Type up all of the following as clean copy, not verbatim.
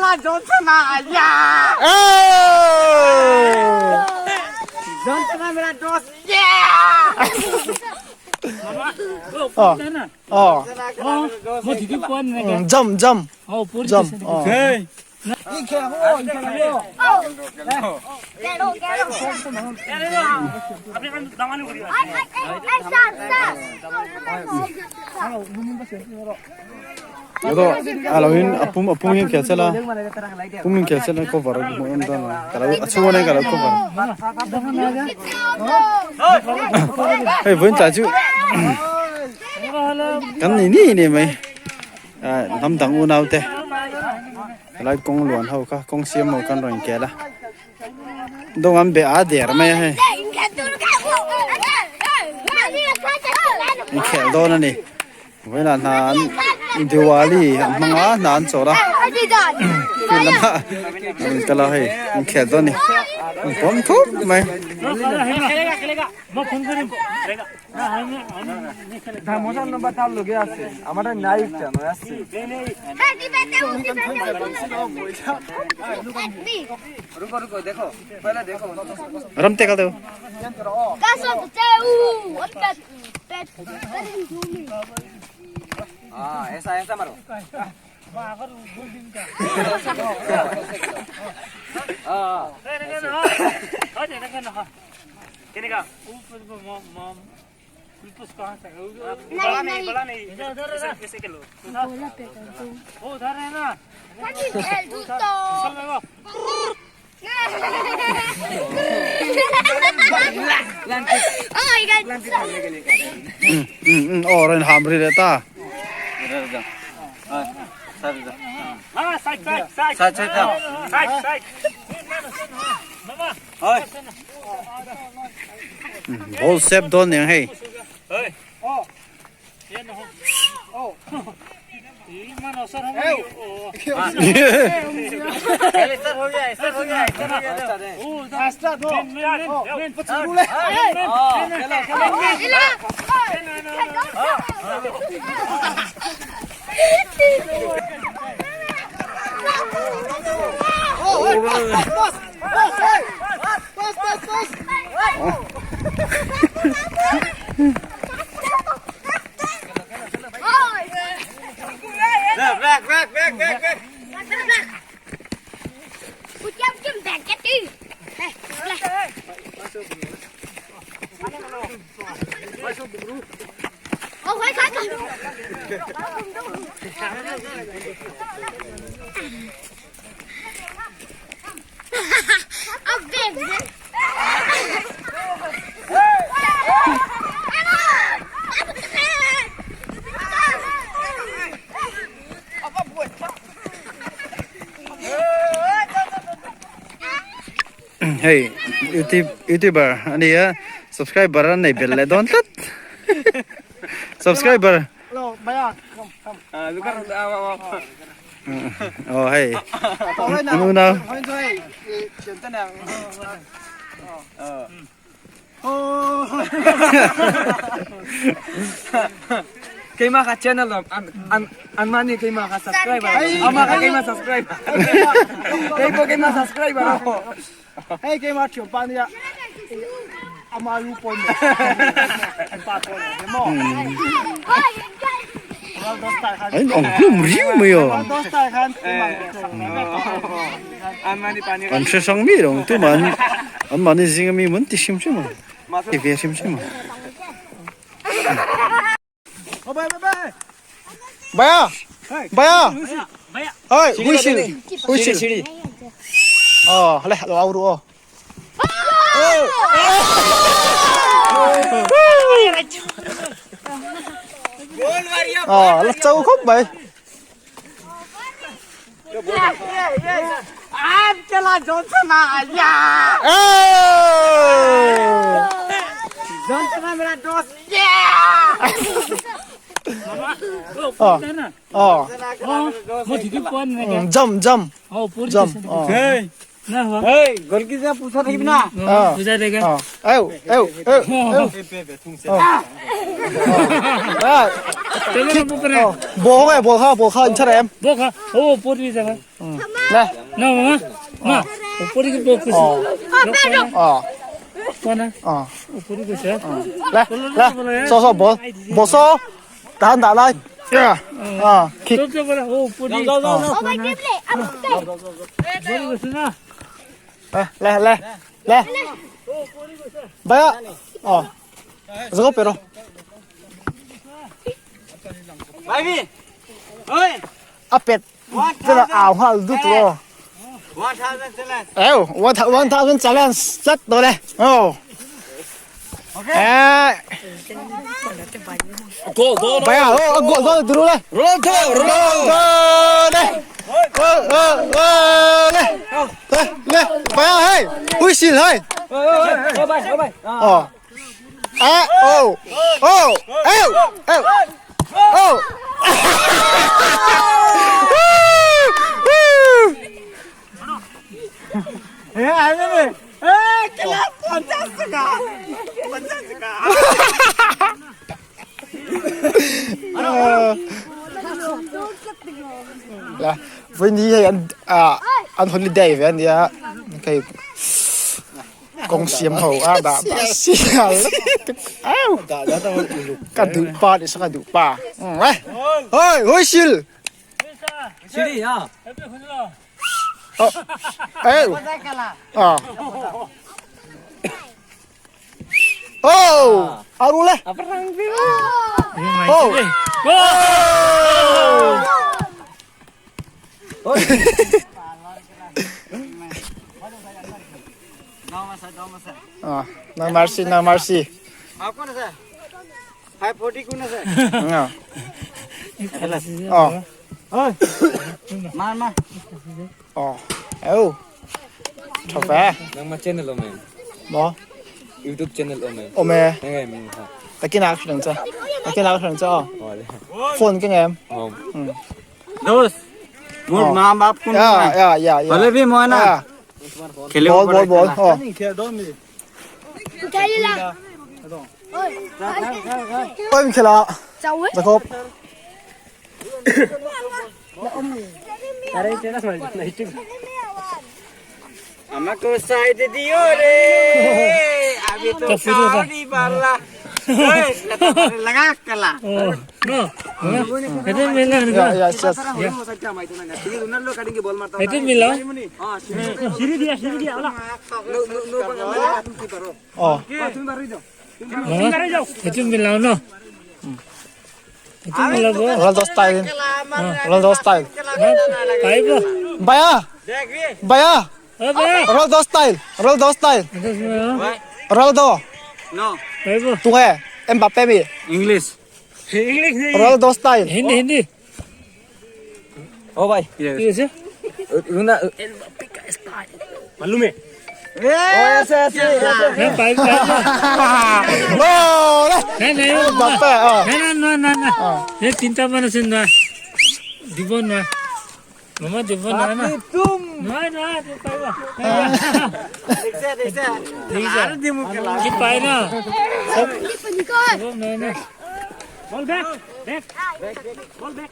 Angela Johnson या Johnson मेरा दोस्त jump jump jump alo in apum apum hian khel sela pum in khel sela cover a hmuh em dawn a ka lo a chhung atangin ka lo cover hei vawiin tlai chu kan ni ni ni mai ah hnam dang unau te helai kawng luan ho kha kawng siam ho khan rawn kel a dawng an be a der mai a hei inkhelh dawn a ni vawiinah hna an diwali an hmang a hna an chawrh a field lamah an kal a hei inkhelh dawn a ni an pawm thup mai. Ram te kal teh u. Aw rawn ham ri leh ta. Ball save dawn eng hei. Hei youtube youtuber a ni a subscriber an nei belh leh dawn tlat subscriber aw hei an unau Keimah ka channel lom an an an mah nih keimah ka subscriber amah ka keimah subscriber kei pawh keimah subscriber Hei keimah thianpa nia ama lu pawn an pa pawn a maw An awng hlum riu mai aw. An hre hrang mi lo tumah an an mahni zinga mi mawn ti hrim hrim ang ti ve hrim hrim ang. Baya baya hei huisil huisil aw le lo au ru aw. Ờ, là trâu khóc mày. Ờ, ờ. Jump, jump. Jump. Ờ. Ờ. Eu, eu, eu, eu. Ờ. Bố nghe, bố kha, bố kha, anh em. Bố kha, ô, bố đi ra. Nè. Na, mama. Ma, bố đi bố cứ. Ờ. Ờ. Ờ. Nè, nè. So so bố, bố so. Đàn đá lại. Ờ, kick. Le, le, le. Baya. Ờ. Zo pero. A pet. Tức là ảo hoa rút rồi. Eo, 1000 challenge rất rồi đây. Oh. Ê. Go go. Baya, oh, go go dulu đây. Ronaldo, Ronaldo đây. Ờ ờ ờ đây. Đây, đây. Baya hey. Ui xin hey. Ô bay, ô bay. Ờ. À, ô. Ô, eo, eo. Ô. Là với ní hay ăn à ăn holiday với anh đi cái công xiêm hậu a đã đã xia áo cả đủ pa để sao cả đủ pa ơi ôi xin Siri à. ê ờ ô áo lên ô à no mercy no mercy ờ ờ ờ êu chọc về Nang channel ome. mo YouTube channel ome. ome Nghe mình ha. ta cái nào cũng được ta cái nào cũng được phone cái em দোস্ত মোর অ। মা বাপ কোন yeah yeah yeah yeah হলে বি মই না yeah খেলিব ball ball ball ờ ôi mình khela được không আমাকে সাইড দিও রে আমি তো কাউরি পারলা লাগা কালা yeah yes yes ờ Ronaldo style Ronaldo style Baya Baya Ronaldo style Ronaldo style Ronaldo no tu nghe Mbappe mi English Ronaldo style Hindi Hindi Ô bay. কি আছে Runa. মালুম है না পাইব পাইব oh đây না না Mbappe ờ না না না না এই তিনটা মান আছে না দিব না মামা দিব না না নহয় নহয় তুমি পাৰিবা দেখছে দেখছে আর দিমু খেলা কি পাই না চব নহয় না বল back back বল বেক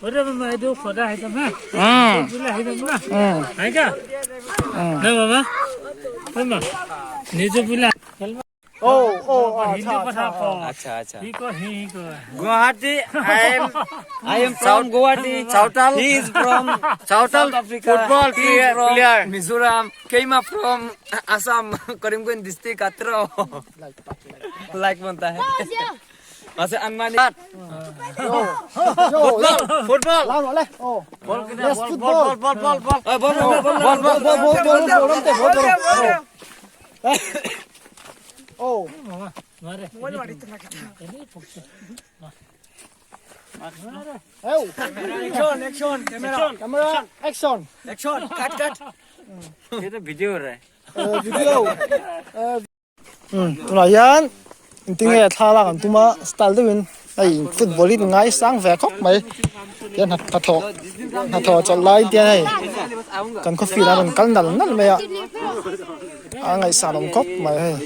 ওরে মামা এইটো সদায় আহি যাম হা বোলে আহি যাম না আহিকা না মামা মামা নিজে বোলে oh oh Hindi কথা কওঁ আচ্ছা আচ্ছা কি কয় সি কয় Guwahati I am I am from Guwahati. Chowtal. He is from Chowtal South Africa. Football He is from player. Mizoram. Keima from Assam, Karimganj district, Katra. Like बनता है. वैसे अनमानी. Football lao nó lên oh ball yes football ball ball ball ball ball ball ball ball ball ball ball ball ball ball oh নোৱাৰে oh Action action camera. Camera action Action cut cut. এটা video রে video tunah hian engtin nge thla lak an tum a style deuhin hei football hi ngai sang ve khawp mai tian hnathawh hnathawh chawlh lai tian hei. Kan khaw field a rawn kal nal nal mai a, a ngaihsan awm khawp mai hei.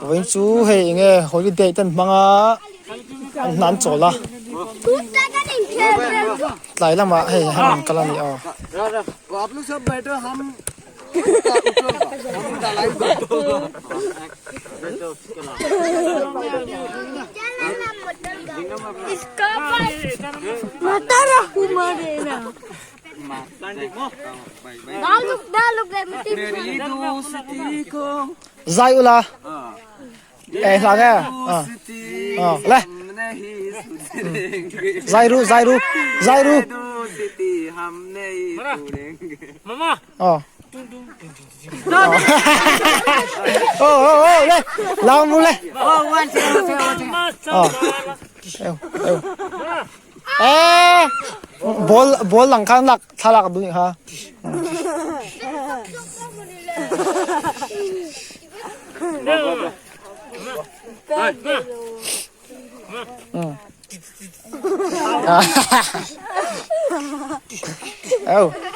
Vawiin chu hei eng nge holiday te an hmang a, an hna an chawl a, tlai lamah hei an rawn kal a ni aw. Zai ula eh hla nge ah le zai ru zai ru zai ru Ờ. Ờ ờ ờ lên, lao luôn lên. Ờ. Eo eo. Ê, ball ball lang khan lak thlalak duh nih kha.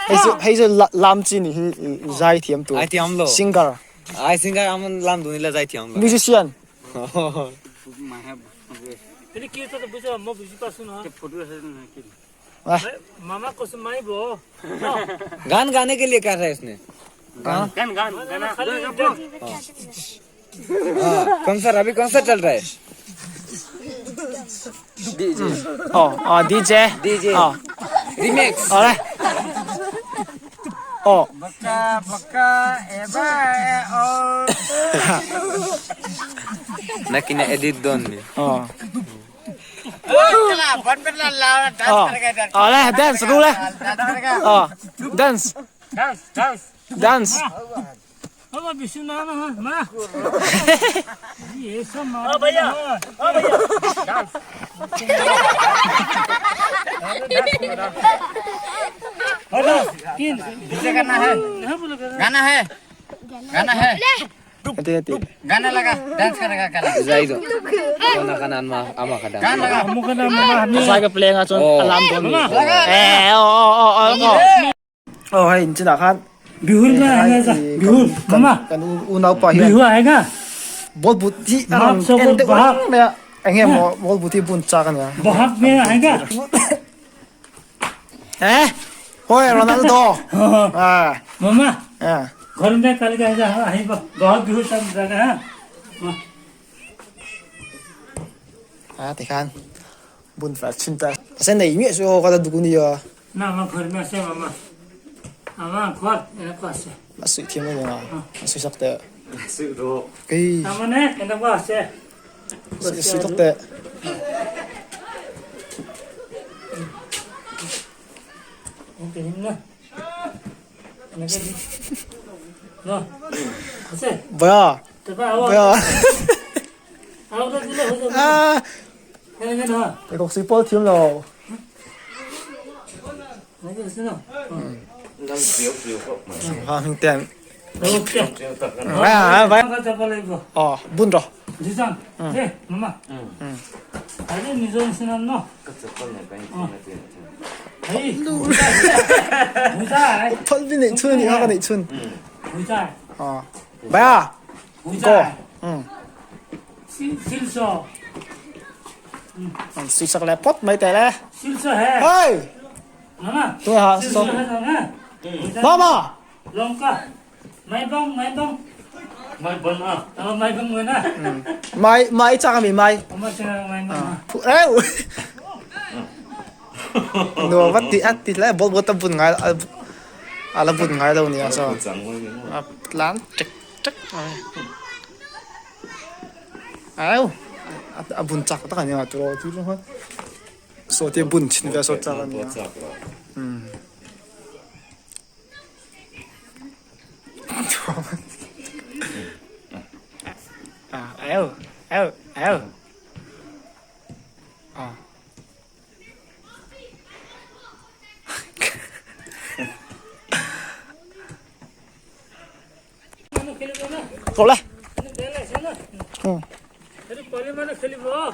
Hei chu hei chu lam chi nih hi zai thiam tur Ai thiam lo. Singer Ai singer am lam dun ila zai thiam lo. Musician. गान गाने के लिए कर रहा है इसने कौन सा अभी कौन सा चल रहा है Ờ ờ DJ DJ ờ remix ờ đây ờ ना कि ना edit दोन में ờ ờ ờ đây dance ru đây ờ dance Dance, dance. Dance heti heti जाई दो कोना का नाम आमा का dance zai ka play nga chuan a lam dawn ni eh aw aw aw aw aw hei in chinah khan Bihur na आएगा बिहुर मामा kan unau pa hian Bihu आएगा ball but hi a rawn en deuh reng mai a eng nge maw ball but hi bun chak a nia Bohag में आएगा eh hawi Ronaldo ah मामा ah घर में कल का आएगा आएगा बहाग बिहू सब जाना है ah tikhan bun fel thin ta a sen nei miah chu aw ka la duk ania ना मामा घर में से मामा मामा घर एना पास से a suih thiam em em a a suih sak teh kei मामा ने एना पास से suih tak teh ओके ना एना के ना से baya तो आओ baya आओ तो दिले हो जाए ah एना ना cái cục xí pawl thiam lo एना के सुनो ha hming te okay ah vai का चपल आइबो aw bun rawh निजाम ए मामा अरे निजाम सुनाम न है भुजा phal vi neih chhun a nih kha ka neih chhun भुजा aw baya भुजा go सिलसो suih sak leh phawt mai teh le सिलसो है hey मामा tunge ha सिलसो so है ना mama लंका माइबङ माइबङ माइबङ अ माइबङ ना mai mai chak a mi mai अमर माइबङ eu nuam a ti a ti hle ball ball ta bun ngai a la bun ngai lo nia saw a tlan tek tek mai eu a bun chak tak a nia turaw chu chu khan saw te bun chhin vel saw chak a nia ah eu eu eu ah Go le.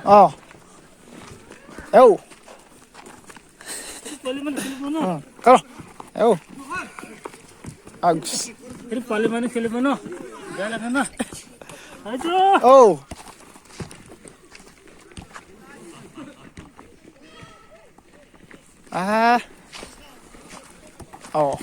Ờ. Eu. Go. Oh. পোৱালি মানুহ খেলিব ন বেয়া লাগে ন Oh. Ah. Oh.